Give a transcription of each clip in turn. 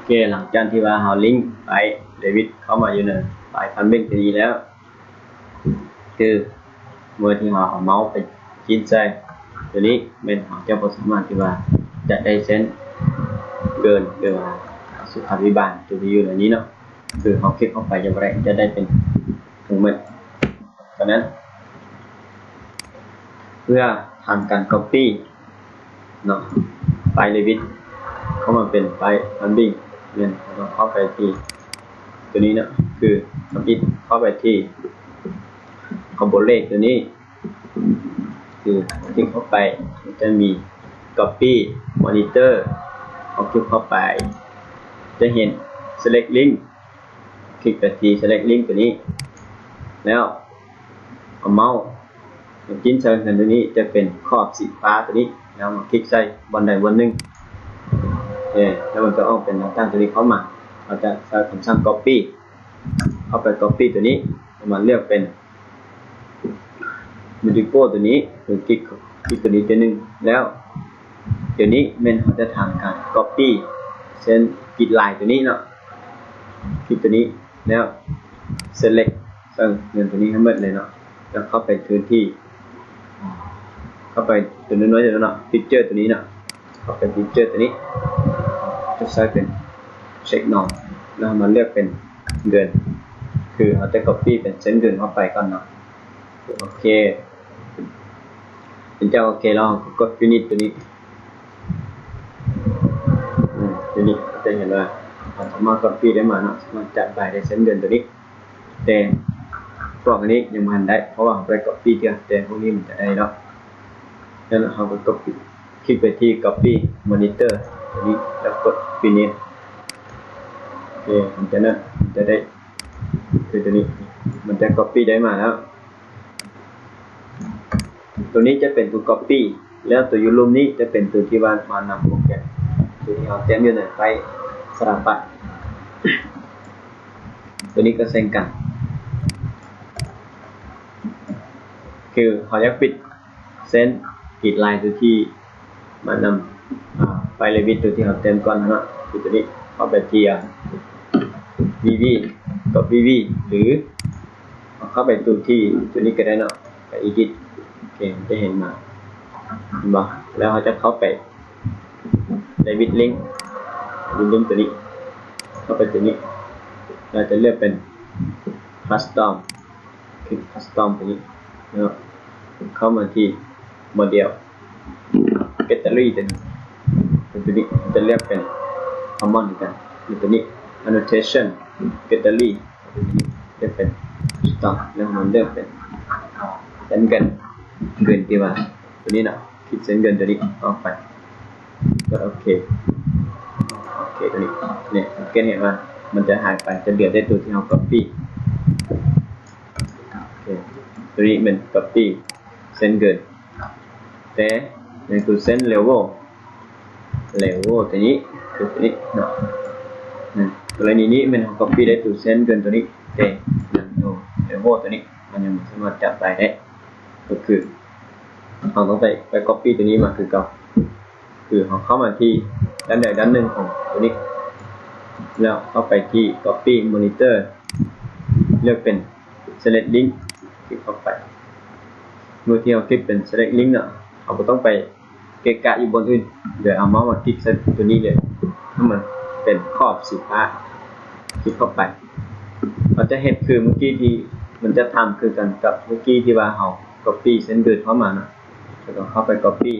ເຄ ຫຼັງຈາກທີ່ວ່າເຮົາລິງໄຟລ໌ເຣວິດເຂົ້າມາຢູ່ໃນໄຟລ໌ພັນບິງຕົວນີ້ແລ້ວ ຄືເມື່ອທີ່ເຮົາເອົາເມົາສ໌ໄປຈິ້ມໃສ່ຕົວນີ້ ແມ່ນເຮົາຈະບໍ່ສາມາດທີ່ວ່າຈະໄດ້ເສັ້ນເກີນ ຫຼືວ່າສຸຂາພິບານຕົວທີ່ຢູ່ໃນນີ້ເນາະ ຄືເຮົາຄລິກເຂົ້າໄປຈະບໍ່ໄດ້ ຈະໄດ້ເປັນທັງໝົດ. ສະນັ້ນ ເພື່ອທຳການກັອບປີ້ເນາະ ໄຟລ໌ເຣວິດເຂົ້າມາເປັນໄຟລ໌ພັນບິງ ແມ່ນເຮົາຕ້ອງເຂົ້າໄປທີ່ຕົວນີ້ເນາະ ຄືທຳອິດເຂົ້າໄປທີ່ຄອມໂບເລກຕົວນີ້ ຄືຄລິກເຂົ້າໄປ ມັນຈະມີກັອບປີ້ມອນິເຕີ ເຮົາຄລິກເຂົ້າໄປ ຈະເຫັນເຊເລັກລິງ ຄລິກໄປທີ່ເຊເລັກລິງຕົວນີ້ ແລ້ວເອົາເມົາສ໌ມາຈິ້ມໃສ່ເຮືອນຕົວນີ້ ຈະເປັນຂອບສີຟ້າຕົວນີ້ ແລ້ວມາຄລິກໃສ່ບ່ອນໃດບ່ອນໜຶ່ງ ເອີ ແລ້ວມັນຈະອອກເປັນໜ້າຕ່າງຕົວນີ້ເຂົ້າມາ ເຮົາຈະໃຊ້ຄຳສັ່ງກັອບປີ້ ເຂົ້າໄປກັອບປີ້ຕົວນີ້ ແລ້ວມາເລືອກເປັນ ມິວຊິກໂກຕົວນີ້ ຄືຄລິກ ຄລິກຕົວນີ້ເທື່ອໜຶ່ງ ແລ້ວຕົວນີ້ແມ່ນເຮົາຈະທຳການກັອບປີ້ເສັ້ນກຣິດລາຍຕົວນີ້ເນາະ ຄລິກຕົວນີ້ ແລ້ວເຊເລັກໃສ່ເງິນຕົວນີ້ໃຫ້ໝົດເລີຍເນາະ ແລ້ວເຂົ້າໄປພື້ນທີ່ ເຂົ້າໄປຕົວນ້ອຍໆຕົວນັ້ນເນາະ ພິກເຈີຕົວນີ້ເນາະ ເຂົ້າໄປພິກເຈີຕົວນີ້ ຈະໃຊ້ເປັນເຊັກນໍ ແລ້ວເຮົາມາເລືອກເປັນເງິນ ຄືເຮົາຈະກັອບປີ້ເປັນເສັ້ນເງິນເຂົ້າໄປກ່ອນເນາະ ໂອເຄ ເປັນເຈົ້າໂອເຄແລ້ວ ເຮົາກໍກົດຟິນິດຕົວນີ້ ອືມ ທີນີ້ຈະເຫັນວ່າເຮົາສາມາດກັອບປີ້ໄດ້ມາເນາະ ສາມາດຈັດລາຍໄດ້ເຊັ່ນເດີມຕົວນີ້ ແຕ່ພວກອັນນີ້ຍັງບໍ່ທັນໄດ້ ເພາະວ່າເຮົາບໍ່ໄດ້ກັອບປີ້ເທື່ອ ແຕ່ພວກນີ້ມັນຈະໄດ້ເນາະ ແລ້ວເຮົາກໍກົດ ຄລິກໄປທີ່ກັອບປີ້ມອນິເຕີຕົວນີ້ ແລ້ວກົດຟິນິດ ໂອເຄ ຫຼັງຈາກນັ້ນຈະໄດ້ ຄືຕົວນີ້ ມັນຈະກັອບປີ້ໄດ້ມາແລ້ວ ຕົວນີ້ຈະເປັນຕົວກັອບປີ້ ແລ້ວຕົວຢູ່ລຸ່ມນີ້ຈະເປັນຕົວທີ່ວ່າມານຳໂປຣແກຣມ ຕົວທີ່ເຮົາແຕ້ມຢູ່ໃນໄຟລ໌ສະຖາປັດ ຕົວນີ້ກໍເຊັ່ນກັນ ຄືເຮົາຢາກປິດເສັ້ນກຣິດລາຍຕົວທີ່ ມານຳ ອາ ໄຟລ໌ເຣວິດຕົວທີ່ເຮົາແຕ້ມກ່ອນຫັ້ນເນາະ ຄືຕົວນີ້ ເຂົ້າໄປທີ່ ອາ ວີວີ ກັອບວີວີ ຫຼື ເຂົ້າໄປຕົວທີ່ ຕົວນີ້ກໍໄດ້ເນາະ ໄປເອດິດ ໂອເຄ ຈະເຫັນມາ ເຫັນບໍ່ ແລ້ວເຮົາຈະເຂົ້າໄປເຣວິດລິງ ເຣວິດລິງຕົວນີ້ ເຂົ້າໄປຕົວນີ້ ແລ້ວຈະເລືອກເປັນຄັສຕອມ ຄລິກຄັສຕອມຕົວນີ້ ແລ້ວເຂົ້າມາທີ່ໂມເດວ ແກັນເລີຣີຕົວນີ້ ຕົວນີ້ຈະເລືອກເປັນຄອມມອນຄືກັນ ຫຼືຕົວນີ້ ແອັນໂນເທຊັນ ແກັນເລີຣີ ຕົວນີ້ເລືອກເປັນສະຕອງ ແລ້ວມັນເລືອກເປັນເສັ້ນເງິນ ເງິນທີ່ວ່າຕົວນີ້ເນາະ ຄລິກເສັ້ນເງິນຕົວນີ້ອອກໄປ ກົດໂອເຄ ໂອເຄ ຕົວນີ້ ນີ້ສັງເກດເຫັນວ່າມັນຈະຫາຍໄປ ຈະເຫຼືອແຕ່ຕົວທີ່ເຮົາກັອບປີ້ ໂອເຄ ຕົວນີ້ແມ່ນກັອບປີ້ເສັ້ນເງິນ ແຕ່ໃນຕົວເສັ້ນເລເວວ ເລເວວຕົວນີ້ ຄືຕົວນີ້ເນາະ ອືມ ກໍລະນີນີ້ແມ່ນເຮົາກັອບປີ້ໄດ້ຕົວເສັ້ນເງິນຕົວນີ້ ແຕ່ໃນຕົວເລເວວຕົວນີ້ ມັນຍັງບໍ່ສາມາດຈັບໄດ້ເດ້ ກໍຄືເຮົາຕ້ອງໄປ ໄປກັອບປີ້ຕົວນີ້ມາຄືເກົ່າ ຄືເຮົາເຂົ້າມາທີ່ດ້ານໃດດ້ານໜຶ່ງຂອງຕົວນີ້ ແລ້ວເຂົ້າໄປທີ່ກັອບປີ້ມອນິເຕີ ເລືອກເປັນເຊເລັກລິງ ຄລິກເຂົ້າໄປ ເມື່ອທີ່ເຮົາຄລິກເປັນເຊເລັກລິງເນາະ ເຮົາບໍ່ຕ້ອງໄປເກະກະຢູ່ບ່ອນອື່ນ ໂດຍເອົາເມົາສ໌ມາຄລິກໃສ່ຕົວນີ້ເລີຍ ໃຫ້ມັນເປັນຂອບສີຟ້າ ຄລິກເຂົ້າໄປ ເຮົາຈະເຮັດຄືເມື່ອກີ້ທີ່ ມັນຈະທຳຄືກັນກັບເມື່ອກີ້ທີ່ວ່າເຮົາກັອບປີ້ເສັ້ນເກີດເຂົ້າມາເນາະ ແລ້ວກໍເຂົ້າໄປກັອບປີ້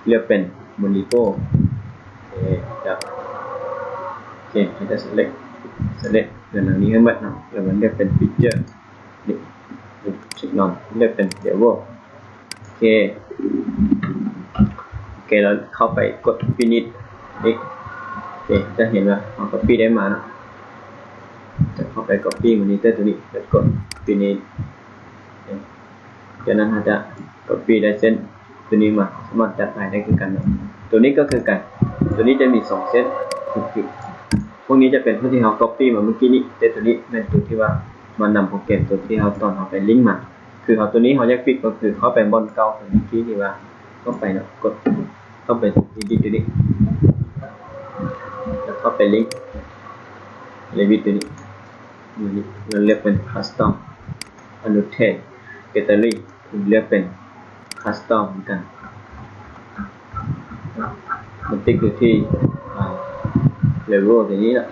ເລືອກເປັນໂມນິໂປ ໂອເຄ ແລ້ວ ໂອເຄ ເຮົາຈະເຊເລັກ ເຊເລັກເລື່ອງນີ້ໃຫ້ໝົດເນາະ ແລ້ວມັນເລືອກເປັນຟິກເຈີ ນີ້ ນີ້ ເຊັກນໍ ເລືອກເປັນເລເວວ ໂອເຄ ໂອເຄ ແລ້ວເຂົ້າໄປກົດຟິນິດ ນີ້ ໂອເຄ ຈະເຫັນວ່າເຮົາກັອບປີ້ໄດ້ມາເນາະ ຈະເຂົ້າໄປກັອບປີ້ມອນິເຕີຕົວນີ້ ແລ້ວກົດຟິນິດ ຈາກນັ້ນເຮົາຈະກັອບປີ້ໄດ້ເສັ້ນຕົວນີ້ມາ ສາມາດຈັດລາຍໄດ້ຄືກັນເນາະ ຕົວນີ້ກໍຄືກັນ ຕົວນີ້ຈະມີສອງເສັ້ນ ຄື ພວກນີ້ຈະເປັນພວກທີ່ເຮົາກັອບປີ້ມາເມື່ອກີ້ນີ້ ແຕ່ຕົວນີ້ແມ່ນຕົວທີ່ວ່າມານຳໂປຣແກຣມຕົວທີ່ເຮົາ ຕອນເຮົາໄປລິງມາ ຄືເຮົາ ຕົວນີ້ເຮົາຢາກປິດ ກໍຄືເຂົ້າໄປບ່ອນເກົ່າຕົວເມື່ອກີ້ທີ່ວ່າເຂົ້າໄປເນາະ ກົດເຂົ້າໄປທີ່ Edit ຕົວນີ້ ແລ້ວ ເຂົ້າໄປລິ້ງ Revit ຕົວນີ້ ຕົວນີ້ ແລ້ວເລືອກເປັນ Custom ອະນຸເທດ Gallery ເລືອກເປັນ Custom ເໝືອນກັນ ມັນຕິດຢູ່ທີ່ ອ່າ Level ຕົວນີ້ນະ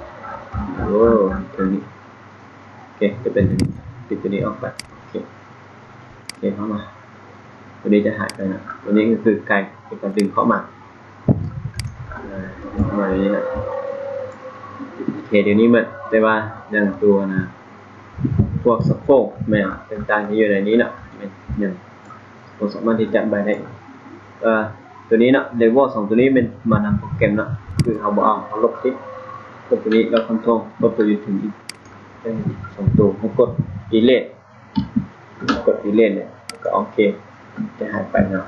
Level ຕົວນີ້ ໂອເຄ ຈະເປັນຕົວນີ້ ປິດຕົວນີ້ອອກໄປ ໂອເຄ ໂອເຄ ເຂົ້າມາ ຕົວນີ້ຈະຫາຍໄປນະ ຕົວນີ້ກໍຄືໄກ ເປັນການດຶງເຂົ້າມາ ເຂົ້າມາຢູ່ນີ້ນະ ໂອເຄ ດຽວນີ້ໝົດ ແຕ່ວ່າຍັງຕົວນະ ພວກສະໂພກແມ່ນຕ່າງໆທີ່ຢູ່ໃນນີ້ເນາະ ແມ່ນຍັງບໍ່ສາມາດທີ່ຈະໄປໄດ້ ເອີ ຕົວນີ້ເນາະ Level ສອງຕົວນີ້ແມ່ນມານຳໂປຣແກຣມເນາະ ຄືເຮົາບໍ່ເອົາ ເຮົາລົບຖິ້ມ ກົດຕົວນີ້ແລ້ວ Control ກົດຕົວຢູ່ເທິງອີກ ສອງຕົວ ໃຫ້ກົດ Delete ກົດ Delete ແລ້ວກໍໂອເຄ ຈະຫາຍໄປເນາະ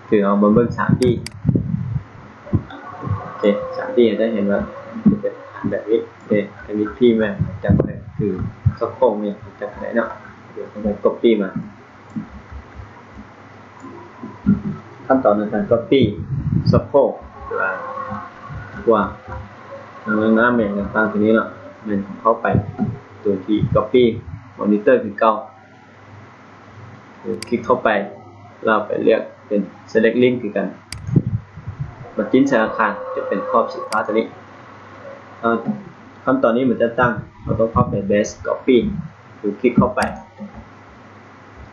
ຄືເຮົາມາເບິ່ງສາມດີ ໂອເຄ ສາມດີ ຈະເຫັນວ່າເປັນແບບນີ້ ໂອເຄ ເອັມວີພີ ແມ່ນຈຳບໍ່ໄດ້ ຄືສະໂພກນີ້ຈຳບໍ່ໄດ້ເນາະ ດຽວເຮົາໄປ Copy ມາ ຂັ້ນຕອນໃນການ Copy ສະໂພກ ຫຼືວ່າ ພວກໜັງໜ້າແມ່ນຕ່າງໆຕົວນີ້ເນາະ ແມ່ນເຂົ້າໄປຕົວທີ່ Copy Monitor ຄືເກົ່າ ຄືຄລິກເຂົ້າໄປ ແລ້ວໄປເລືອກເປັນ Select Link ຄືກັນ ມາຈິ້ມໃສ່ອາຄານ ຈະເປັນຂອບສີຟ້າຕົວນີ້ ເອີ ຂັ້ນຕອນນີ້ມັນຈະຕັ້ງ ເຮົາຕ້ອງເຂົ້າໄປ Best Copy ຄືຄລິກເຂົ້າໄປ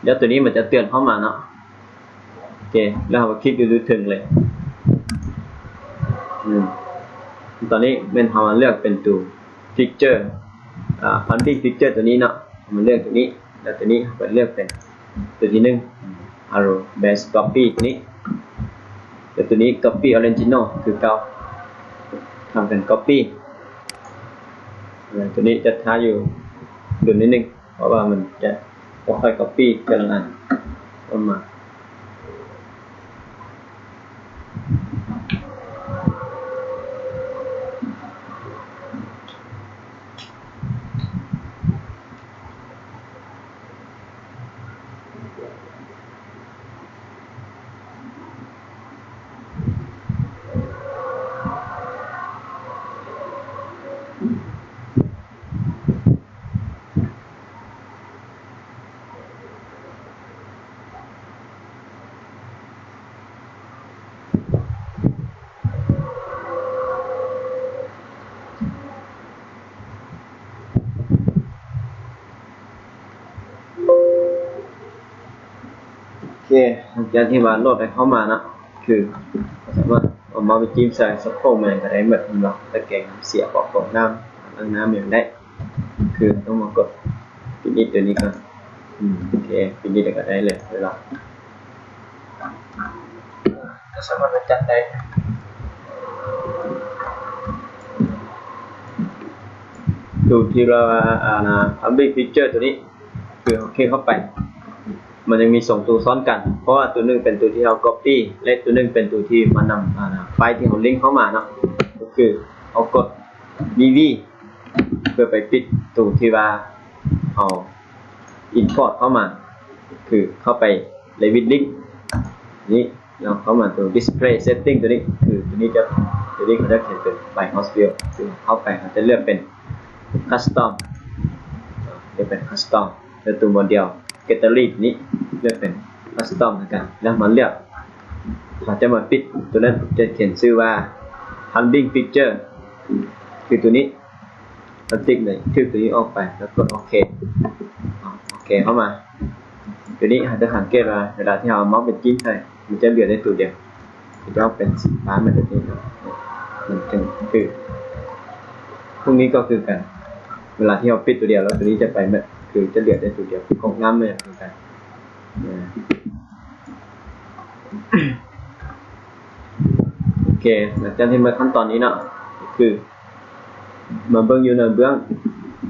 ແລ້ວຕົວນີ້ມັນຈະເຕືອນເຂົ້າມາເນາະ ໂອເຄ ແລ້ວເຮົາກໍຄລິກຢູ່ເທິງເລີຍ ອືມ ຕອນນີ້ແມ່ນເຮົາມາເລືອກເປັນຕົວ Picture ອ່າ Founding Picture ຕົວນີ້ເນາະ ເຮົາມາເລືອກຕົວນີ້ ແລ້ວຕົວນີ້ເຮົາກໍເລືອກເປັນຕົວທີໜຶ່ງ Arrow Best Copy ຕົວນີ້ ແລ້ວຕົວນີ້ Copy Original ຄືເກົ່າ ທຳການ Copy ແລ້ວຕົວນີ້ຈະຖ້າຢູ່ດົນໜ້ອຍໜຶ່ງ ເພາະວ່າມັນຈະບໍ່ຄ່ອຍ Copy ແຕ່ລະອັນອອກມາ. ໂອເຄ ຫຼັງຈາກທີ່ວ່າໂຫຼດໄດ້ເຂົ້າມາເນາະ ຄືສາມາດເອົາເມົາສ໌ໄປຈິ້ມໃສ່ສະໂພກແມ່ນກໍໄດ້ໝົດ ແມ່ນບໍ່? ຕະແກງນ້ຳເສຍ ປອກຟອງນ້ຳ ລ້າງນ້ຳຫຍັງໄດ້ ຄືຕ້ອງມາກົດ finish ຕົວນີ້ກ່ອນ ອືມ ໂອເຄ finish ແລ້ວກໍໄດ້ເລີຍ ເວລາ ກໍສາມາດມາຈັດໄດ້ ຕົວທີ່ວ່າ ອ່າ Public Picture ຕົວນີ້ ຄືເຮົາຄລິກເຂົ້າໄປ ມັນຍັງມີສອງຕົວຊ້ອນກັນ ເພາະວ່າຕົວໜຶ່ງເປັນຕົວທີ່ເຮົາ Copy ແລະ ຕົວໜຶ່ງເປັນຕົວທີ່ມານຳ ອ່າ ໄຟລ໌ທີ່ເຮົາລິ້ງເຂົ້າມາເນາະ ກໍຄືເຮົາກົດ V V ເພື່ອໄປປິດຕົວທີ່ວ່າເຮົາ import ເຂົ້າມາ ຄືເຂົ້າໄປ Revit Link ນີ້ ແລ້ວເຂົ້າມາຕົວ Display Setting ຕົວນີ້ ຄືຕົວນີ້ຈະ ຕົວນີ້ເຂົາຈະຂຽນເປັນ By House View ຄືເຂົ້າໄປເຮົາຈະເລືອກເປັນ Custom ເລືອກເປັນ Custom ແລ້ວຕົວ Model Gallery ຕົວນີ້ເລືອກເປັນ Custom ຄືກັນ ແລ້ວມາເລືອກ ເຮົາຈະມາປິດຕົວນັ້ນ ຈະຂຽນຊື່ວ່າ Public Picture ຄືຕົວນີ້ ເຮົາຕິກເລີຍ ຖືກຕົວນີ້ອອກໄປ ແລ້ວກົດໂອເຄ ໂອເຄເຂົ້າມາ ຕົວນີ້ເຮົາຈະສັງເກດວ່າ ເວລາທີ່ເຮົາເອົາເມົາສ໌ໄປຈິ້ມໃສ່ ມັນຈະເຫຼືອໄດ້ຕົວດຽວ ຈະອອກເປັນສີຟ້າແບບນີ້ເນາະ ມັນຈຶ່ງຄື ພວກນີ້ກໍຄືກັນ ເວລາທີ່ເຮົາປິດຕົວດຽວ ແລ້ວຕົວນີ້ຈະໄປໝົດ ຄືຈະເຫຼືອໄດ້ຕົວດຽວ ກົດງາມແມ່ນຄືກັນ ໂອເຄ ຫຼັງຈາກທີ່ໝົດຂັ້ນຕອນນີ້ເນາະ ກໍຄື ມາເບິ່ງຢູ່ໃນເບື້ອງ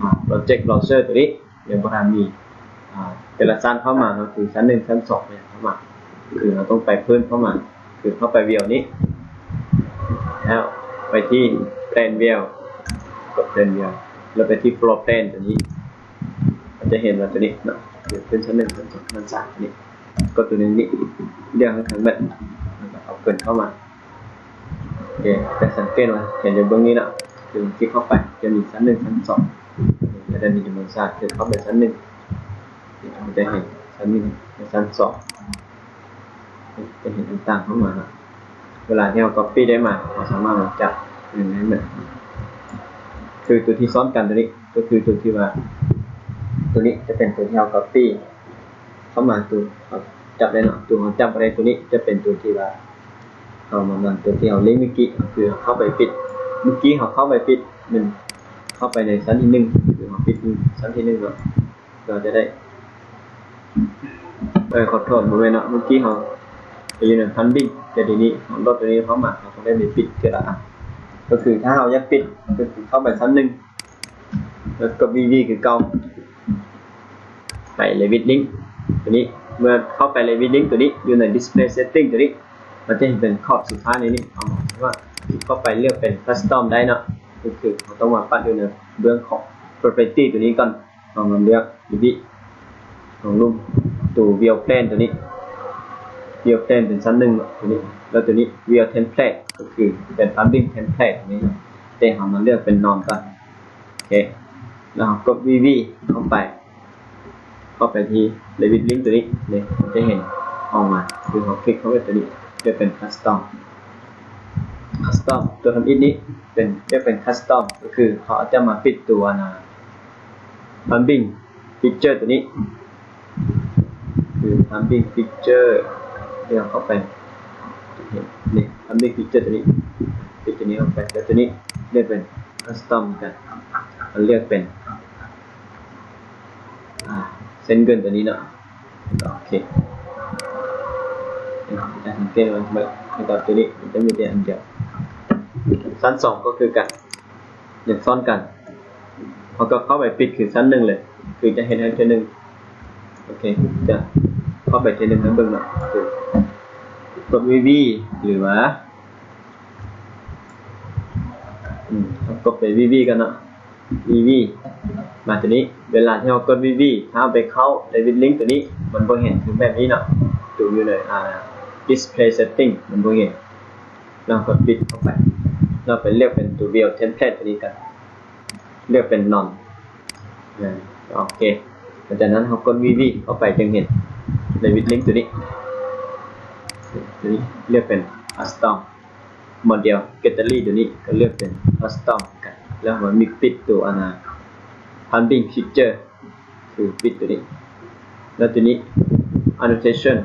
ອ່າ Project Launcher ຕົວນີ້ ຍັງບໍ່ທັນມີ ອ່າ ແຕ່ລະຊັ້ນເຂົ້າມາເນາະ ຄືຊັ້ນໜຶ່ງ ຊັ້ນສອງ ເຂົ້າມາ ຄືເຮົາຕ້ອງໄປເພີ່ມເຂົ້າມາ ຄືເຂົ້າໄປ View ນີ້ ແລ້ວໄປທີ່ Plan View ກົດ Plan View ແລ້ວໄປທີ່ Floor Plan ຕົວນີ້ ເຮົາຈະເຫັນວ່າຕົວນີ້ເນາະ ຄືຂຶ້ນຊັ້ນໜຶ່ງ ຊັ້ນສອງ ຊັ້ນສາມ ຕົວນີ້ ກົດຕົວໜຶ່ງນີ້ ເລືອກໃຫ້ທັງໝົດ ແລ້ວກໍເອົາເກີນເຂົ້າມາ ໂອເຄ ຈະສັງເກດວ່າ ເຫັນຢູ່ເບື້ອງນີ້ເນາະ ຄືຄລິກເຂົ້າໄປ ຈະມີຊັ້ນໜຶ່ງ ຊັ້ນສອງ ແລ້ວຈະມີຈຳນວນຊາດ ຄືເຂົ້າໄປຊັ້ນໜຶ່ງ ຈະເຫັນຊັ້ນໜຶ່ງ ແລະ ຊັ້ນສອງ ຈະເຫັນຕ່າງໆເຂົ້າມາເນາະ. ເວລາທີ່ເຮົາກັອບປີ້ໄດ້ມາ ເຮົາສາມາດມາຈັບຢູ່ໃນນັ້ນ ຄືຕົວທີ່ຊ້ອນກັນຕົວນີ້ ກໍຄືຕົວທີ່ວ່າ ຕົວນີ້ຈະເປັນຕົວທີ່ເຮົາກັອບປີ້ເຂົ້າມາ ຕົວເຮົາຈັບໄດ້ເນາະ ຕົວເຮົາຈັບບໍ່ໄດ້ ຕົວນີ້ຈະເປັນຕົວທີ່ວ່າ ເຮົາມານຳຕົວທີ່ເຮົາເລກເມື່ອກີ້ ຄືເຮົາເຂົ້າໄປປິດ ເມື່ອກີ້ເຮົາເຂົ້າໄປປິດ ແມ່ນເຂົ້າໄປໃນຊັ້ນທີໜຶ່ງ ຄືເຮົາປິດຊັ້ນທີໜຶ່ງເນາະ ກໍຈະໄດ້ ເອີ ຂໍໂທດ ບໍ່ແມ່ນເນາະ ເມື່ອກີ້ເຮົາໄປຢູ່ໃນພັນບິງ ແຕ່ທີນີ້ເຮົາໂຫຼດຕົວນີ້ເຂົ້າມາ ເຮົາຕ້ອງໄດ້ໄປປິດເທື່ອລະອັນ ກໍຄືຖ້າເຮົາຢາກປິດ ກໍຄືເຂົ້າໄປຊັ້ນໜຶ່ງ ແລ້ວກົດວີວີຄືເກົ່າ ໄປເລວິດລິ້ງຕົວນີ້ ເມື່ອເຂົ້າໄປເລວິດລິ້ງຕົວນີ້ ຢູ່ໃນດິສເພລຍເຊັດຕິ້ງຕົວນີ້ ມັນຈະເຫັນເປັນຂອບສີຟ້າໃນນີ້ ເຮົາສາມາດຄລິກເຂົ້າໄປເລືອກເປັນຄັສຕອມໄດ້ເນາະ ກໍຄືເຮົາຕ້ອງມາປັດຢູ່ໃນເບື້ອງຂອງພຣັອບເພີຕີ້ຕົວນີ້ກ່ອນ ເຮົາມາເລືອກ ວິວ ຂອງຮູບ ຕົວວິວເພລນຕົວນີ້ ວິວເພລນເປັນຊັ້ນໜຶ່ງຕົວນີ້ ແລ້ວຕົວນີ້ວິວເທັມເພລດ ກໍຄືເປັນພັນບິງເທັມເພລດຕົວນີ້ ແຕ່ເຮົາມາເລືອກເປັນນອນກ່ອນ ໂອເຄ ແລ້ວເຮົາກົດວີວີເຂົ້າໄປ ເຂົ້າໄປທີ່ເລວິດລິ້ງຕົວນີ້ ນີ້ ມັນຈະເຫັນອອກມາ ຄືເຮົາຄລິກເຂົ້າໄປຕົວນີ້ ຈະເປັນຄັສຕອມ ຄັສຕອມ ຕົວທຳອິດນີ້ເປັນ ຈະເປັນຄັສຕອມ ກໍຄືເຮົາຈະມາປິດຕົວ ອັນນ່າ ພັນບິງຟິກເຈີຕົວນີ້ ຄືພັນບິງຟິກເຈີ ເລືອກເຂົ້າໄປ ນີ້ ພັນບິງຟິກເຈີຕົວນີ້ ປິດຕົວນີ້ອອກໄປ ແລ້ວຕົວນີ້ເລືອກເປັນຄັສຕອມກັນ ເລືອກເປັນ ອ່າ ເສັ້ນເກີນຕົວນີ້ເນາະ ໂອເຄ ຈະສັງເກດວ່າ ແລ້ວກໍຕົວນີ້ມັນຈະມີແຕ່ອັນດຽວ ຊັ້ນສອງກໍຄືກັນ ຍັງຊ້ອນກັນ ເຮົາກໍເຂົ້າໄປປິດຄືຊັ້ນໜຶ່ງເລີຍ ຄືຈະເຮັດໃຫ້ເທື່ອໜຶ່ງ ໂອເຄ ຈະເຂົ້າໄປເທື່ອໜຶ່ງໃຫ້ເບິ່ງເນາະ ຄືກົດວີວີ ຫຼືວ່າ ອືມ ເຮົາກົດໄປວີວີກັນເນາະ ວີວີ ມາຕົວນີ້ ເວລາທີ່ເຮົາກົດວີວີ ຖ້າເຮົາໄປເຂົ້າເລວິດລິ້ງຕົວນີ້ ມັນບໍ່ເຫັນ ຄືແບບນີ້ເນາະ ຕົວຢູ່ໃນ ອ່າ ດິສເພລຍເຊັດຕິ້ງ ມັນບໍ່ເຫັນ ແລ້ວເຮົາກໍປິດເຂົ້າໄປ ແລ້ວໄປເລືອກເປັນຕົວວິວເທັມເພລດຕົວນີ້ກັນ ເລືອກເປັນນອນ ເອີ ໂອເຄ ຫຼັງຈາກນັ້ນເຮົາກົດວີວີເຂົ້າໄປ ຈຶ່ງເຫັນເລວິດລິ້ງຕົວນີ້ ຕົວນີ້ເລືອກເປັນຄັສຕອມ ໂມເດວແກັລເລີຣີຕົວນີ້ກໍເລືອກເປັນຄັສຕອມກັນ ແລ້ວເຮົາມາປິດຕົວ ອັນນ່າ ພັນບິງຟິກເຈີ ຄືປິດຕົວນີ້ ແລ້ວຕົວນີ້ ແອັນໂນເທຊັນ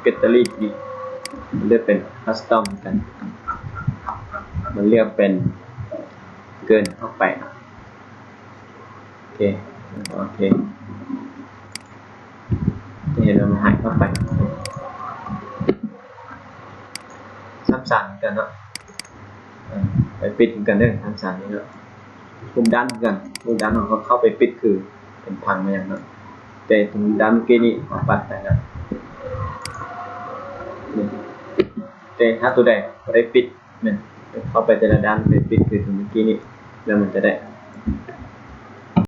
ແກັລເລີຣີຕົວນີ້ ເລືອກເປັນຄັສຕອມກັນ ມັນເລືອກເປັນເກີນເຂົ້າໄປ ໂອເຄ ໂອເຄ ຈະເຫັນວ່າມັນຫາຍເຂົ້າໄປ ຊ້ຳຊາກກັນເນາະ ເອີ ໄປປິດກັນເດີ ທັງສາມນີ້ເນາະ ຮູບດ້ານຄືກັນ ຮູບດ້ານເຮົາກໍເຂົ້າໄປປິດ ຄືເປັນພັງມາຫຍັງເນາະ ແຕ່ຮູບດ້ານເມື່ອກີ້ນີ້ເຮົາປັດໄປແລ້ວ ແຕ່ຖ້າຕົວໃດບໍ່ໄດ້ປິດ ແມ່ນເຂົ້າໄປແຕ່ລະດ້ານໄປປິດ ຄືຕົວເມື່ອກີ້ນີ້ ແລ້ວມັນຈະໄດ້